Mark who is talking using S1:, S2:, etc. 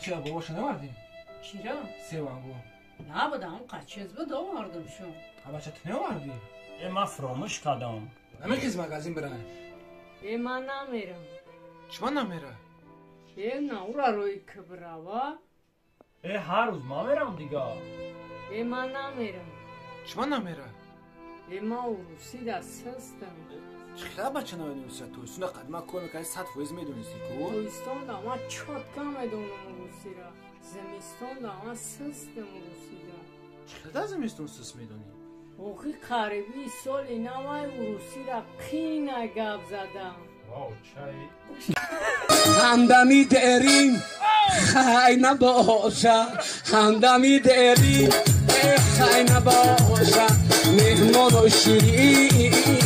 S1: Бача бобоша навардӣ?
S2: Чира?
S1: Севангу.
S2: Набудам, қачиз буд, овардам шу.
S1: А бача ту неовардӣ?
S3: Э, ман фуромӯш кардам.
S1: Намехез, магазин бирай.
S2: Э, ман намерам.
S1: Чима намера?
S2: Э, на ура рӯи кибрава.
S3: Э, ҳар рӯз ман мерам дига.
S2: Э, ман намерам.
S1: Чима намера?
S2: Э, ман урусида систам.
S1: Чӣ хела бача намедонисти? Тобистона қадима кор мекарди, 100% медонисти ку.
S2: Тобистонда ман чётко медонам урусира. Зимистонда ман систам урусида.
S1: Чӣ хела дар зимистон сис медонӣ?
S2: Охи, қариби соли навай урусира қина гап задам.
S4: Ҳамдами дерин хай набоша, ҳамдами дерин хай набоша, меҳмону ширин.